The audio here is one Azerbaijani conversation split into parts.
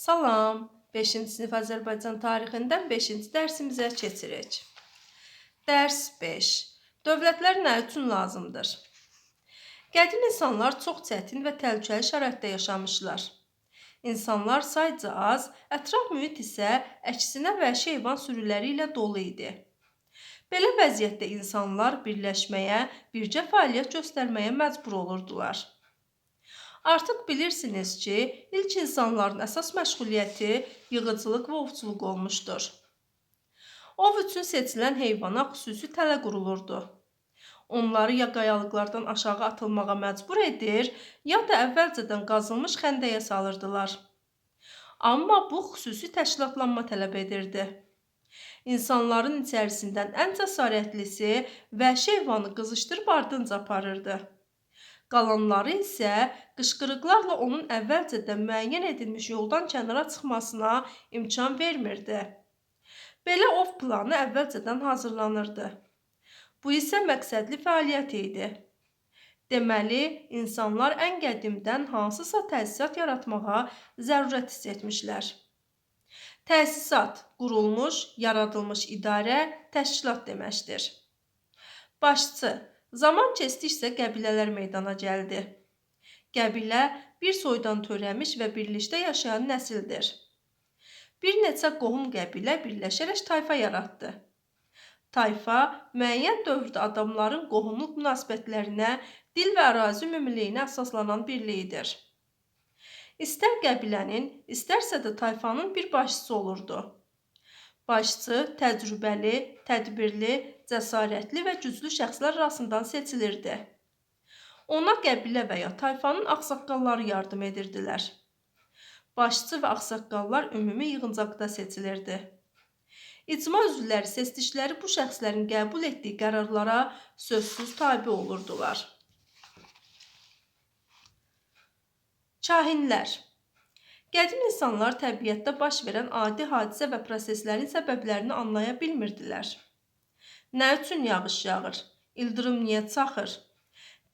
Salam! 5-ci sinif Azərbaycan tarixindən 5-ci dərsimizə keçirik. Dərs 5. Dövlətlər nə üçün lazımdır? Qədim insanlar çox çətin və təhlükəli şəraitdə yaşamışlar. İnsanlar sayca az, ətraf mühit isə əksinə vəhşi heyvan sürüləri ilə dolu idi. Belə vəziyyətdə insanlar birləşməyə, bircə fəaliyyət göstərməyə məcbur olurdular. Artıq bilirsiniz ki, ilk insanların əsas məşğuliyyəti yığıcılıq və ovçuluq olmuşdur. Ov üçün seçilən heyvana xüsusi tələ qurulurdu. Onları ya qayalıqlardan aşağı atılmağa məcbur edir, ya da əvvəlcədən qazılmış xəndəyə salırdılar. Amma bu xüsusi təşkilatlanma tələb edirdi. İnsanların içərisindən ən cəsarətlisi vəhşi heyvanı qızışdırıb ardınca aparırdı. Qalanları isə qışqırıqlarla onun əvvəlcədən müəyyən edilmiş yoldan kənara çıxmasına imkan vermirdi. Belə ov planı əvvəlcədən hazırlanırdı. Bu isə məqsədli fəaliyyət idi. Deməli, insanlar ən qədimdən hansısa təsisat yaratmağa zərurət hiss etmişlər. Təsisat qurulmuş, yaradılmış idarə, təşkilat deməkdir. Başçı. Zaman keçdikcə qəbilələr meydana gəldi. Qəbilə bir soydan törəmiş və birlikdə yaşayan nəsildir. Bir neçə qohum qəbilə birləşərək tayfa yaratdı. Tayfa müəyyən dövrdə adamların qohumluq münasibətlərinə, dil və ərazi ümumiliyinə əsaslanan birliyidir. İstər qəbilənin, istərsə də tayfanın bir başçısı olurdu. Başçı təcrübəli, tədbirli, cəsarətli və güclü şəxslər arasından seçilirdi. Ona qəbilə və ya tayfanın ağsaqqalları yardım edirdilər. Başçı və ağsaqqallar ümumi yığıncaqda seçilirdi. İcma üzvləri seçdikləri bu şəxslərin qəbul etdiyi qərarlara sözsüz tabe olurdular. Kahinlər. Qədim insanlar təbiətdə baş verən adi hadisə və proseslərin səbəblərini anlaya bilmirdilər. Nə üçün yağış yağır? İldırım niyə çaxır?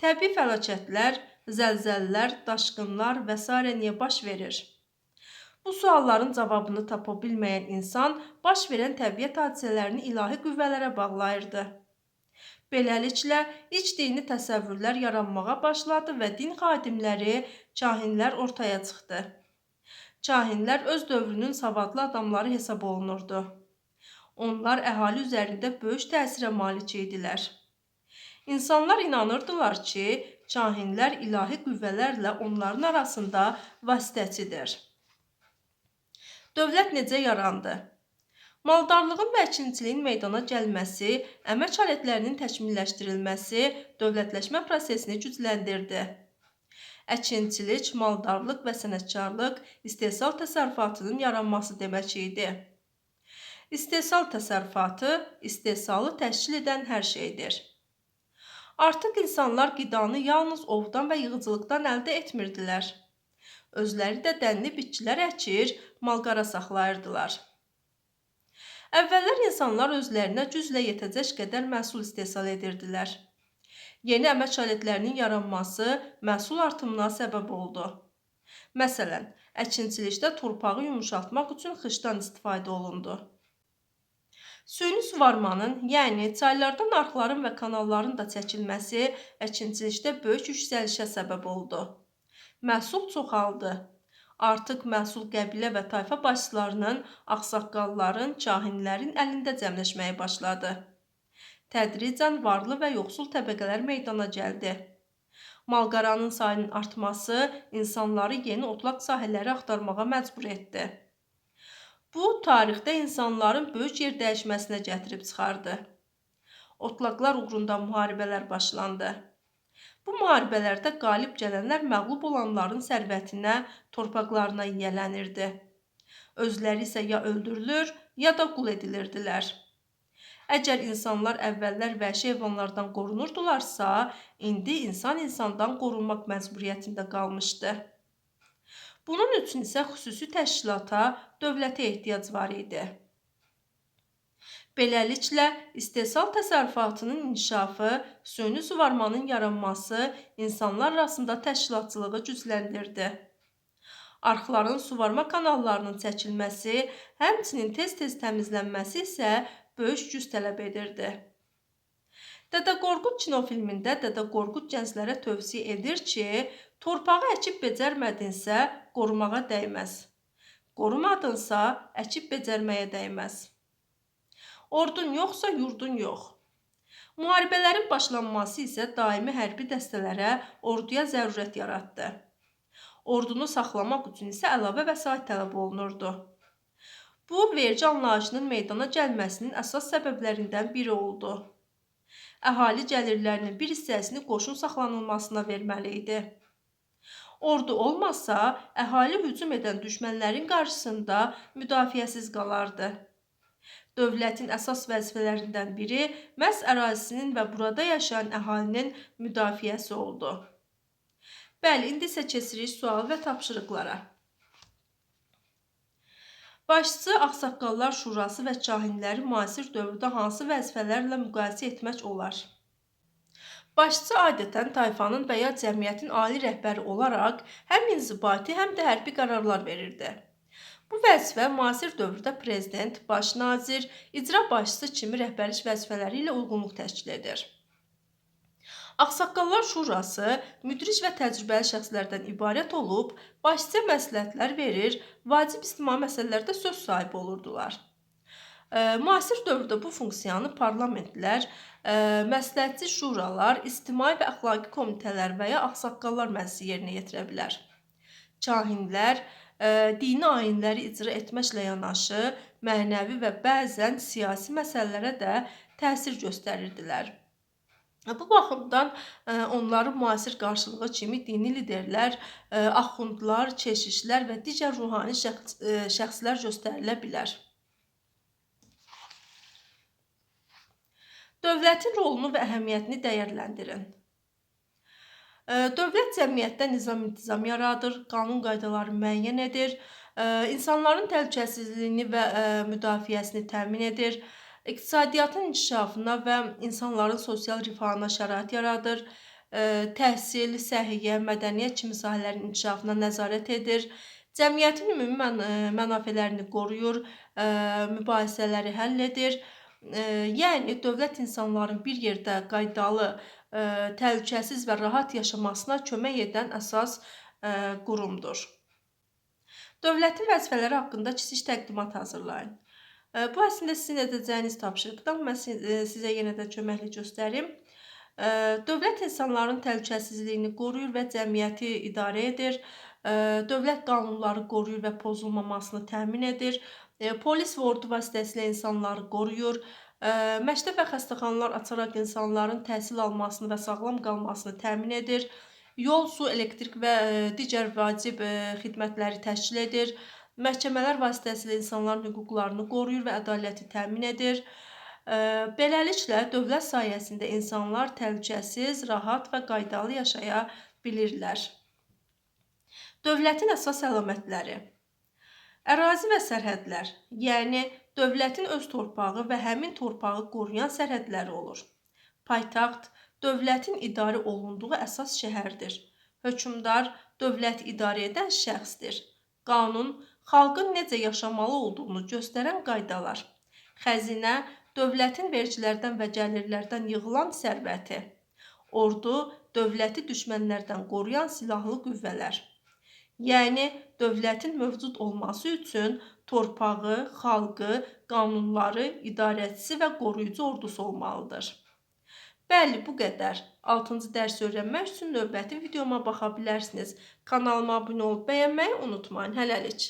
Təbii fəlakətlər, zəlzələlər, daşqınlar və sairə niyə baş verir? Bu sualların cavabını tapa bilməyən insan baş verən təbiət hadisələrini ilahi qüvvələrə bağlayırdı. Beləliklə, iç dini təsəvvürlər yaranmağa başladı və din xadimləri, kahinlər ortaya çıxdı. Kahinlər öz dövrünün savadlı adamları hesab olunurdu. Onlar əhali üzərində böyük təsirə malik idilər. İnsanlar inanırdılar ki, kahinlər ilahi qüvvələrlə onların arasında vasitəçidir. Dövlət necə yarandı? Maldarlığın və əkinçiliyin meydana gəlməsi, əmək alətlərinin təkmilləşdirilməsi dövlətləşmə prosesini gücləndirdi. Əkinçilik, maldarlıq və sənətkarlıq istehsal təsərrüfatının yaranması demək idi. İstehsal təsərrüfatı istehsalı təşkil edən hər şeydir. Artıq insanlar qidanı yalnız ovdan və yığıcılıqdan əldə etmirdilər. Özləri də dənli bitkilər əkir, malqara saxlayırdılar. Əvvəllər insanlar özlərinə güclə yetəcək qədər məhsul istehsal edirdilər. Yeni əmək alətlərinin yaranması məhsul artımına səbəb oldu. Məsələn, əkinçilikdə torpağı yumuşaltmaq üçün xışdan istifadə olundu. Süni suvarmanın, yəni çaylardan arxların və kanalların da çəkilməsi əkinçilikdə böyük yüksəlişə səbəb oldu. Məhsul çoxaldı. Artıq məhsul qəbilə və tayfa başçılarının, ağsaqqalların, kahinlərin əlində cəmləşməyə başladı. Tədricən varlı və yoxsul təbəqələr meydana gəldi. Malqaranın sayının artması insanları yeni otlaq sahələri axtarmağa məcbur etdi. Bu, tarixdə insanların böyük yer dəyişməsinə gətirib çıxardı. Otlaqlar uğrunda müharibələr başlandı. Bu müharibələrdə qalib gələnlər məğlub olanların sərvətinə, torpaqlarına yiyələnirdi. Özləri isə ya öldürülür, ya da qul edilirdilər. Əgər insanlar əvvəllər vəhşi heyvanlardan qorunurdularsa, indi insan insandan qorunmaq məcburiyyətində qalmışdı. Bunun üçün isə xüsusi təşkilata, dövlətə ehtiyac var idi. Beləliklə, istehsal təsərrüfatının inkişafı, süni suvarmanın yaranması insanlar arasında təşkilatçılığı gücləndirdi. Arxların suvarma kanallarının çəkilməsi, həmçinin tez-tez təmizlənməsi isə böyük güc tələb edirdi. Dədə Qorqud kinofilmində Dədə Qorqud gənclərə tövsiyə edir ki, torpağı əkib becərmədinsə, qorumağa dəyməz. Qorumadınsa, əkib becərməyə dəyməz. Ordun yoxsa yurdun yox. Müharibələrin başlanması isə daimi hərbi dəstələrə, orduya zərurət yaratdı. Ordunu saxlamaq üçün isə əlavə vəsait tələb olunurdu. Bu, vergi anlayışının meydana gəlməsinin əsas səbəblərindən biri oldu. Əhali gəlirlərinin bir hissəsini qoşun saxlanılmasına verməli idi. Ordu olmasa, əhali hücum edən düşmənlərin qarşısında müdafiəsiz qalardı. Dövlətin əsas vəzifələrindən biri məhz ərazisinin və burada yaşayan əhalinin müdafiəsi oldu. Bəli, indi isə keçirik sual və tapşırıqlara. Başçı, Ağsaqqallar Şurası və kahinləri müasir dövrdə hansı vəzifələrlə müqayisə etmək olar? Başçı adətən tayfanın və ya cəmiyyətin ali rəhbəri olaraq həm inzibati, həm də hərbi qərarlar verirdi. Bu vəzifə müasir dövrdə prezident, baş nazir, icra başçısı kimi rəhbərlik vəzifələri ilə uyğunluq təşkil edir. Ağsaqqallar Şurası müdrik və təcrübəli şəxslərdən ibarət olub, başçıya məsləhətlər verir, vacib ictimai məsələlərdə söz sahibi olurdular. Müasir dövrdə bu funksiyanı parlamentlər, məsləhətçi şuralar, ictimai və əxlaqi komitələr və ya Ağsaqqallar Məclisi yerinə yetirə bilər. Kahinlər dini ayinləri icra etməklə yanaşı, mənəvi və bəzən siyasi məsələlərə də təsir göstərirdilər. Bu baxımdan onların müasir qarşılığı kimi dini liderlər, axundlar, keşişlər və digər ruhani şəxslər göstərilə bilər. Dövlətin rolunu və əhəmiyyətini dəyərləndirin. Dövlət cəmiyyətdə nizam-intizam yaradır, qanun qaydaları müəyyən edir, insanların təhlükəsizliyini və müdafiəsini təmin edir, iqtisadiyyatın inkişafına və insanların sosial rifahına şərait yaradır, təhsil, səhiyyə, mədəniyyət kimi sahələrin inkişafına nəzarət edir, cəmiyyətin ümumi mənafelərini qoruyur, mübahisələri həll edir. Yəni, dövlət insanların bir yerdə qaydalı, təhlükəsiz və rahat yaşamasına kömək edən əsas qurumdur. Dövlətin vəzifələri haqqında kiçik təqdimat hazırlayın. Bu əslində sizin edəcəyiniz tapşırıqdan mən sizə yenə də köməkli göstərim. Dövlət insanların təhlükəsizliyini qoruyur və cəmiyyəti idarə edir. Dövlət qanunları qoruyur və pozulmamasını təmin edir. Polis və ordu vasitəsilə insanları qoruyur. Məktəb və xəstəxanalar açaraq insanların təhsil almasını və sağlam qalmasını təmin edir. Yol, su, elektrik və digər vacib xidmətləri təşkil edir. Məhkəmələr vasitəsilə insanların hüquqlarını qoruyur və ədaləti təmin edir. Beləliklə, dövlət sayəsində insanlar təhlükəsiz, rahat və qaydalı yaşaya bilirlər. Dövlətin əsas əlamətləri. Ərazi və sərhədlər, yəni dövlətin öz torpağı və həmin torpağı qoruyan sərhədləri olur. Paytaxt, dövlətin idarə olunduğu əsas şəhərdir. Hökmdar, dövləti idarə edən şəxsdir. Qanun, xalqın necə yaşamalı olduğunu göstərən qaydalar. Xəzinə, dövlətin vergilərdən və gəlirlərdən yığılan sərvəti. Ordu, dövləti düşmənlərdən qoruyan silahlı qüvvələr. Yəni, dövlətin mövcud olması üçün torpağı, xalqı, qanunları, idarəçisi və qoruyucu ordusu olmalıdır. Bəli, bu qədər. 6-cı dərsi öyrənmək üçün növbəti videoma baxa bilərsiniz. Kanalıma abunə olub bəyənməyi unutmayın. Hələlik.